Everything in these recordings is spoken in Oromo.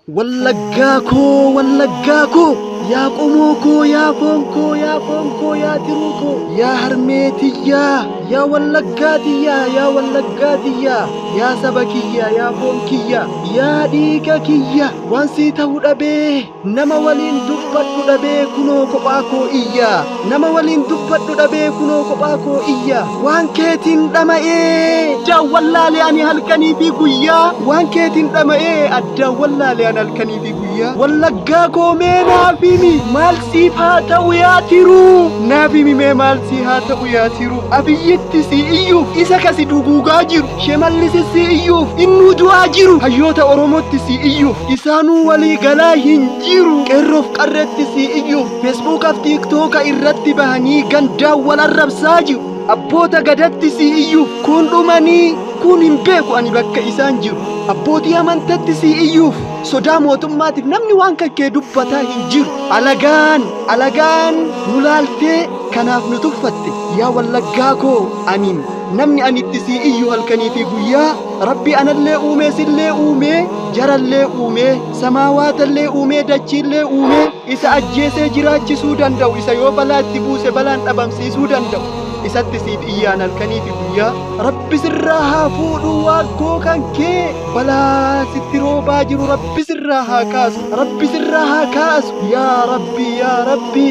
Wallaggaa koo, wallaggaa koo, yaa qomoo koo, yaa foon koo, yaa foon koo, yaa tiruu koo, yaa harmee tiyyaa, yaa wallaggaa tiyyaa, yaa wallaggaa tiyyaa, yaa saba kiyya, yaa foon kiyya, yaa dhiiga kiyya, waan sii ta'u dhabee, nama waliin dubbadhu dhabee kunoo kophaa koo iyya, nama waliin dubbadhu dhabee kunoo kophaa koo iyya, waan keetiin dhama'ee, addaan wallaalee ani halkanii fi guyyaa, waan keetiin dhama'ee, addaan wallaalee ani halkanii fi guyyaa. Wallaggaa koo mee naaf himi, maal siif haa ta'u yaa tiruu, naaf himi mee maal sii haa ta'u yaa tiruu, Abiyyitti sii iyyuuf isa kasi duguugaa jiru, Shemallisi sii iyyuuf innuu du'aa jiru, hayyoota Oromootti sii iyyuuf isaanuu walii galaa hin jiru, qeerroof qarreetti sii iyyuuf Feesbuukaaf Tiiktooka irratti bahanii gandaan wal arrabsaa jiru, abboota gadatti sii iyyuuf kun dhumanii kun hin beeku ani bakka isaan jiru, abbootii amantatti sii iyyuuf sodaa mootummaatiif namni waan kan kee dubbataa hin jiru, alagaan alagaan nu laaltee kanaaf nu tuffatte. Yaa wallaggaa koo, ani namni ani itti sii iyyu halkanii fi guyyaa Rabbi anallee uumee sillee uumee jarallee uumee samaawaatallee uumee dachiillee uumee isa ajjeesee jiraachisuu danda'u, isa yoo balaa itti buuse balaan dhabamsiisuu danda'u, isatti siif iyyaan halkanii fi guyyaa. Rabbi sirraa haa fuudhu waakkoo kan kee, balaa sitti roobaa jiru Rabbi sirraa haa kaasu, Rabbi sirraa haa kaasu. Yaa Rabbi, yaa Rabbi,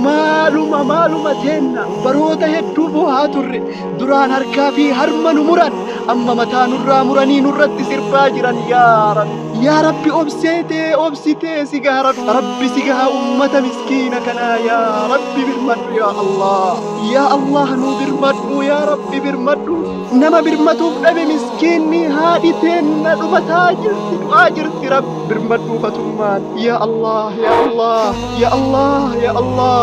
maaluma maaluma teenna, baroota hedduu boohaa turre, duraan harkaa fi harma nu muran, amma mataa nurraa muranii nurratti sirbaa jiran. Yaa Rabbi, yaa Rabbi, obseetee obsitee si gaha Rabbi, Rabbi si gaha ummata miskiina kanaa. Yaa Rabbi birmadhu, yaa Allah, yaa Allah nu birmadhu, yaa Rabbi birmadhu. Nama birmatuuf dhabe miskiinni, haadhi teenna dhumataa jirti, du'aa jirti. Rabbi birmadhu fatummaan. Yaa Allah, yaa Allah, yaa Allah, yaa Allah.